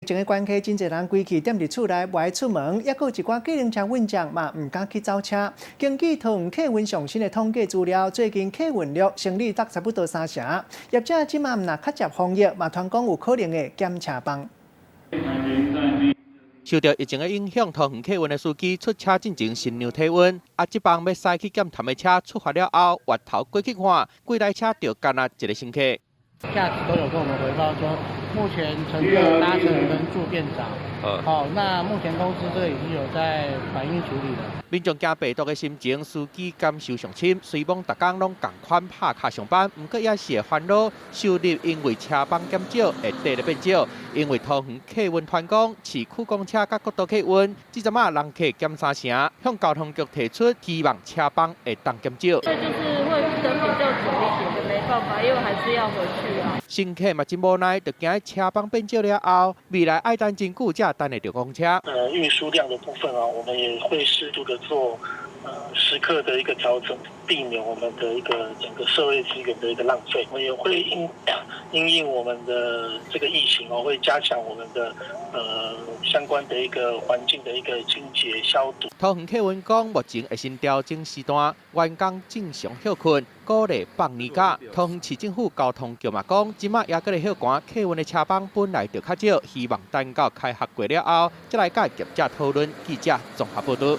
情的關係，真濟人規氣踮佇厝內，無愛出門，抑閣有一寡計程車運將嘛毋敢去走車。根據桃園客運上新的統計資料，最近客運量成長達差不多三成。業者這馬毋若較捷防疫，嘛傳講有可能會減車班。受著疫情的影響，桃園客運的司機出車進前先量體溫，啊，這班欲駛去減潭的車出發了後，越頭過去看，規台車就干焦一个乘客。駕駛都有跟我們回報說，目前乘客搭乘人數變少。好，那目前公司這個已經有在反映處理了。民眾驚病毒的心情，司機感受上深。雖罔逐工攏仝款拍卡上班，毋過也是會煩惱，收入因為車班減少，會綴咧變少。因為桃園客運傳講，市區公車佮國道客運，這陣仔人客減三成，向交通局提出，希望車班會當減少。這就是會等比較久一點，沒辦法，因為還是要回去啊。乘客嘛真無奈，就驚車班變少了後，未來愛等真久才等會著公車。運輸量的部分啊，我們也會適度的做時刻的一個調整，避免我們的一個整個社會資源的一個浪費。我們也會因應我們的這個疫情哦，會加強我們的相關的一個環境的一個清潔消毒。桃園客運講，目前會先調整時段，員工正常歇睏，鼓勵放年假。桃園市政府交通局嘛講，這馬猶閣咧歇寒，客運的車班本來就較少，希望等到開學過了後，才來佮業者討論。記者綜合報導。